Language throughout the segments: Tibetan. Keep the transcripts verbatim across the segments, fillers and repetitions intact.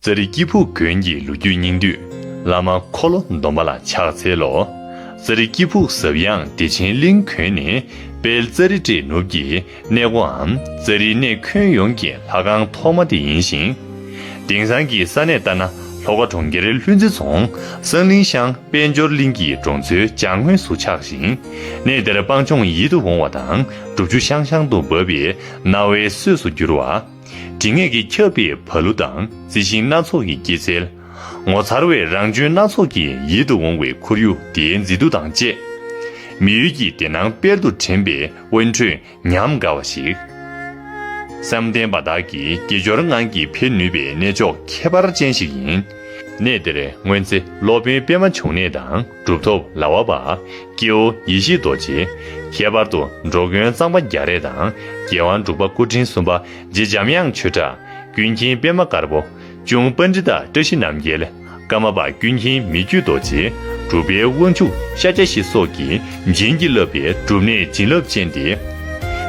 ཙཱ་རི་སྐྱིད་ཕུག་དགོན་གྱི་ལོ་རྒྱུས་སྙིང་བསྡུས། བླ་མ་འཁོར་ལོ་སྡོམ་པ་ལ་ཕྱག་འཚལ་ལོ། ཙཱ་རི་སྐྱིད་ཕུག་ཟབ་ཡངས་བདེ་ཆེན་གླིང་དགོན་ནི་དཔལ་ཙཱ་རི་ཏྲའི་ནུབ་ཀྱི་གནས་སྒོའམ་ཙཱ་རི་གནས་ཁྱོན་ཡོངས་ཀྱི་ལྷ་ཁང་ཐོག་མ་དེ་ཡིན་ཞིང་། དེང་སང་གི་ས་གནས་ལྟར་ན་ལྷོ་ཁ་གྲོང་ཁྱེར་ལྷུན་རྩེ་རྫོང་གསང་གླིང་ཤང་དཔལ་འབྱོར་གླིང་གི་གྲོང་ཚོའི་བྱང་ངོས་སུ་ཆགས་ཤིང་། གནས་འདིར་སྤང་ལྗོངས་ཡིད་དུ་འོང་བ་དང་སྒྲུབ་ཆུ་ཤང་ཤང་དུ་འབབ་པའི་རྣ་བའི་གསོས་སུ་གྱུར་བ། དྲི་ངད་ཀྱིས་ཁྱབ་པའི་བ་ལུ་དང་རྩི་ཤིང་སྣ་ཚོགས་ཀྱི་སྐྱེད་ཚལ། ངོ་མཚར་བའི་རང་བྱོན་སྣ་ཚོགས་ཀྱིས་ཡིད་དུ་འོང་བའི་ཁོར་ཡུག་དེའི་མཛེས་སྡུག་དང་བཅས། མི་ཡུལ་གྱི་བདེ་སྣང་དཔལ་དུ་དྲན་པའི་དབེན་ཁྲོད་ཉམས་དགའ་བ་ཞིག་བསམ་གཏན་པ་དག་གིས་དགེ་སྦྱོར་ངང་གིས་འཕེལ་ནུས་པའི་གནས་མཆོག་ཁྱད་པར་ཅན་ཞིག་ཡིན། གནས་འདིར་སྔོན་ཚེ་སློབ་དཔོན་པད་མ་འབྱུང་གནས་དང་གྲུབ་ཐོབ་ལ་བ་པ། སྐྱེ་བོ་ཡེ་ཤེས་རྡོ་རྗེ། ཁྱད་པར་དུ་འགྲོ་མགོན་གཙང་པ་རྒྱ་རས་དང་རྒྱལ་དབང་འབྲུག་པ་སྐུ་ཕྲེང་གསུམ་པ་རྗེ་འཇམ་དབྱངས་ཆོས་གྲགས། ཀུན་མཁྱེན་པད་མ་དཀར་པོ། གཅུང་པཎྜི་ཏ་བཀྲ་ཤིས་རྣམ་རྒྱལ། ཀརྨ་པ་ཀུན་མཁྱེན་མི་བསྐྱོད་རྡོ་རྗེ། གྲུབ་པའི་དབང་ཕྱུག་ཤཱཀྱ་ཤྲཱི་སོགས་ཀྱིས་བྱིན་གྱིས་བརླབས་པའི་སྒྲུབ་གནས་བྱིན་རླབས་ཅན་ཏེ།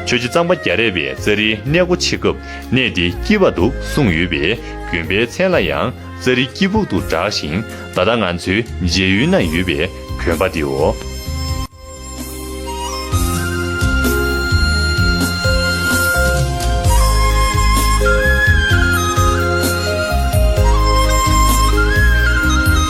ཆོས་རྗེ་གཙང་པ་རྒྱ་རས་པས་ཙཱ་རིའི་གནས་སྒོ་ཕྱེ་སྐབས་གནས་འདི་སྐྱིད་པ་འདུག་གསུངས་ཡོད་པས་དགོན་པའི་མཚན་ལ་ཡང་ཙཱ་རི་སྐྱིད་ཕུག་ཏུ་གྲགས་ཤིང་ད་ལྟ་ང་ཚོའི་མཇལ་ཡུལ་ན་ཡོད་པའི་དགོན་པ་དེའོ།